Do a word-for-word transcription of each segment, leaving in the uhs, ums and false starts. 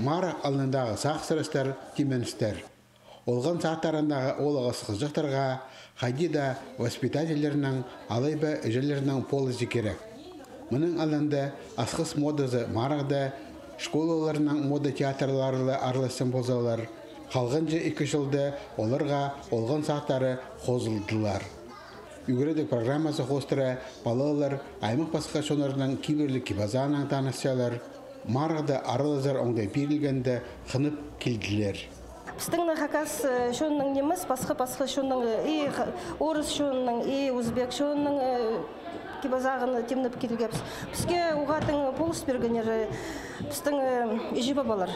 Марығ алнындағы сағыс-сӧстер, тимненістер. Олған садтарындағы оолағас хызыҷахтарға хайди даа воспитательлернің алай ба іҷелернің полызы кирек. Мының алнында асхыс модазы марығда, школаларның мода театрлары ла араласчаң ползалар, халғанҷы ікі чылда оларға олған садтары хозылдылар. Ӱгредіг программазы хоостыра палалар аймах-пасха чоннарның кибірліг кип-азаанаң танысчалар, марығда аралазар оңдай пирілгенде хынып килділер. Пістің не хакас, э, чонның нимес, пасха-пасха чонның, э, и ха-, орыс чонның, и узбек чонның, э, кип-азаағын тимнеп килгебіс. Піске уғаа тың полыс пиргеннер, э, пістің, э, іҷе-пабалар.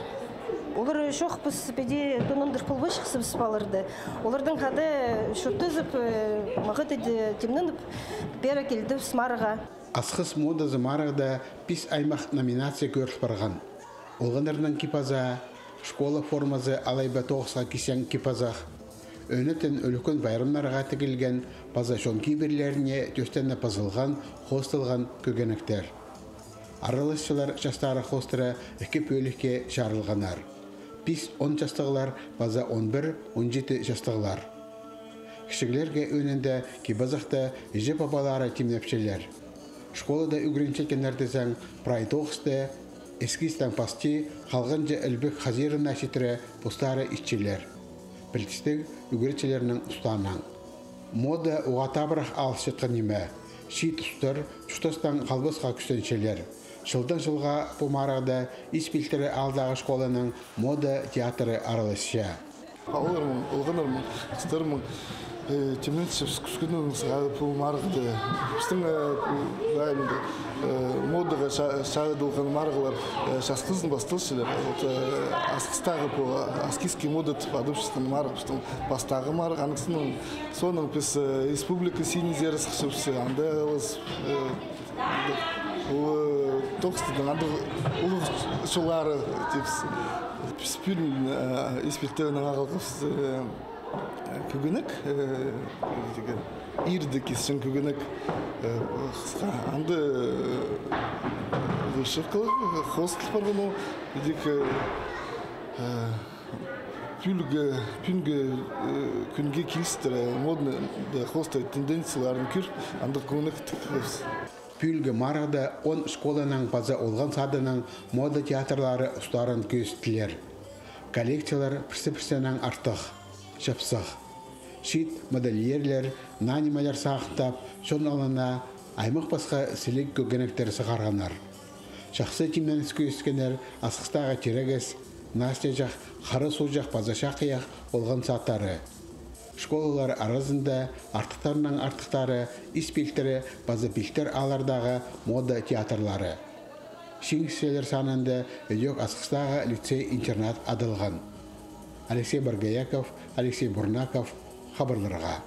Олар чох, піс піди тонандыр полбаҷыхпыс палаларды. Оларның хада чуртазып, э, мағат иди тимненіп, пеер килдібіс марығға. Асхыс модазы марығда пис аймах номинация кӧріл парған. Олғаннарның кип-азаа, школа формазы алай ба тоғысха кисчең кип-азах, ӧнетін ӱлӱкӱн пайрамнарға тігілген паза чон кибірлеріне тӧстеніп пазылған, хоосталған кӧгенектер. Араласчылар частары хоостыра ікі пӧлікке чарылғаннар. Пис он частығлар паза он пір, он читі частығлар. Кічіглерге ӧӧнінде кип-азахты іҷе-пабалары тимнепчелер. Школада ӱгренчеткеннер тізең, прай тоғысты эскизтең пасти халғанҷы ілбек хазирына читіре постары итчелер. Пілдістіг ӱгретчілернің устаанаң. Мода уғаа табырах алысчатхан ниме. Чиит устар чуртастаң халбасха кӱстенчелер. Чылдаң чылға пу марығда Ис Пилтірі аалдағы школаның мода театры араласча. Палалармаң, олғаннармаң, хыстармаң, э, тимненчебіс кӱскӱннең сығара пу марығда. Пістің, э, пу, даим, э, модаға ча-, чағыдылған марығлар, э, часхызын пасталчалар. Вот, э, Асхыстағы пу, а, аскизский мода тіп адапчатхан марығ пістің пастағы марығ. Аннаң соонаң піс, э, республика синізер сыхчабыс, анда алыс, э, Ол, э, тоғыстың андағ улуғ чоллары тіпчебіс. Піс пӱӱн, э, Ис Пилтірінің ағылғабыс, э, кӧгенек, э, тігі, иирде кисчең кӧгенек, э, хысха. Анда, э, вышивкалар, э, хоостал парған ол. Тігі, э, пӱӱнгі, пӱӱнгі, э, кӱнге килістіре, э, модный, да, хоостал тенденцияларын кӧріп, андағ кӧгенек тіккебіс. Пӱӱнгі марығда он школаның паза олған садының мода театрлары устарын кӧзіттілер. Коллекциялар пірсі-пірсінең артых, чапсых. Чиит модельерлер наа нимелер сағынтап, чон алнына аймах-пасха сіліг кӧгенектер сығарғаннар. Чахсы тимненіс кӧзіткеннер Асхыстағы Тирегес, Настяҷах, Хара Суғҷах паза Чахайах олған садтары. Школалар аразында артыхтарның артыхтары Ис Пилтірі паза Пилтір ааллардағы мода театрлары. Чиңісчілер санында ідӧк Асхыстағы лицей-интернат адалған. Алексей Боргояков, Алексей Бурнаков, хабарларға.